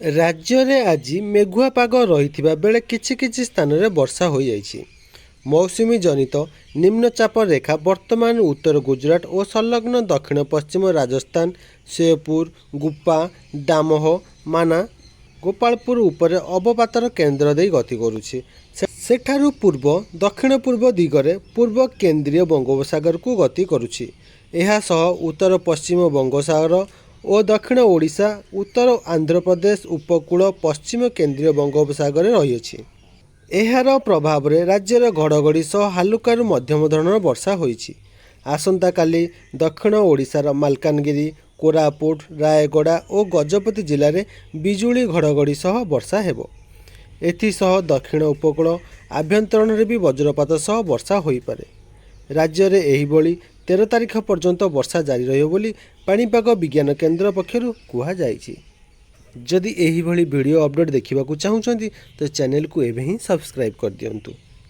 ରାଜ୍ୟରେ ଆଜି ମେଘୁଆ ପାଗ ରହିଥିବା ବେଳେ କିଛି କିଛି ସ୍ଥାନରେ ବର୍ଷା ହୋଇଯାଇଛି। ମୌସୁମୀ ଜନିତ ନିମ୍ନଚାପ ରେଖା ବର୍ତ୍ତମାନ ଉତ୍ତର ଗୁଜରାଟ ଓ ସଂଲଗ୍ନ ଦକ୍ଷିଣ ପଶ୍ଚିମ ରାଜସ୍ଥାନ ଶିଓପୁର, ଗୁପ୍ପା, ଦାମୋହ, ମାନା, ଗୋପାଳପୁର ଉପରେ ଅବପାତର କେନ୍ଦ୍ର ଦେଇ ଗତି କରୁଛି। ସେଠାରୁ ପୂର୍ବ ଦକ୍ଷିଣ ପୂର୍ବ ଦିଗରେ ପୂର୍ବ କେନ୍ଦ୍ରୀୟ ବଙ୍ଗୋପସାଗରକୁ ଗତି କରୁଛି। ଏହାସହ ଉତ୍ତର ପଶ୍ଚିମ ବଙ୍ଗୋପସାଗର ଓ ଦକ୍ଷିଣ ଓଡ଼ିଶା, ଉତ୍ତର ଆନ୍ଧ୍ରପ୍ରଦେଶ ଉପକୂଳ ପଶ୍ଚିମ କେନ୍ଦ୍ରୀୟ ବଙ୍ଗୋପସାଗରରେ ରହିଛି। ଏହାର ପ୍ରଭାବରେ ରାଜ୍ୟରେ ଘଡ଼ଘଡ଼ି ସହ ହାଲୁକାରୁ ମଧ୍ୟମ ଧରଣର ବର୍ଷା ହୋଇଛି। ଆସନ୍ତାକାଲି ଦକ୍ଷିଣ ଓଡ଼ିଶାର ମାଲକାନଗିରି, କୋରାପୁଟ, ରାୟଗଡ଼ା ଓ ଗଜପତି ଜିଲ୍ଲାରେ ବିଜୁଳି ଘଡ଼ଘଡ଼ି ସହ ବର୍ଷା ହେବ। ଏଥିସହ ଦକ୍ଷିଣ ଉପକୂଳ ଆଭ୍ୟନ୍ତରରେ ବି ବଜ୍ରପାତ ସହ ବର୍ଷା ହୋଇପାରେ। ରାଜ୍ୟରେ ଏହିଭଳି 13 ତାରିଖ ପର୍ଯ୍ୟନ୍ତ ବର୍ଷା ଜାରି ରହିବ ବୋଲି ପାଣିପାଗ ବିଜ୍ଞାନ କେନ୍ଦ୍ର ପକ୍ଷରୁ କୁହାଯାଇଛି। ଯଦି ଏହିଭଳି ଭିଡ଼ିଓ ଅପଡ଼େଟ୍ ଦେଖିବାକୁ ଚାହୁଁଛନ୍ତି, ତ ଚ୍ୟାନେଲକୁ ଏବେ ହିଁ ସବସ୍କ୍ରାଇବ୍ କରିଦିଅନ୍ତୁ।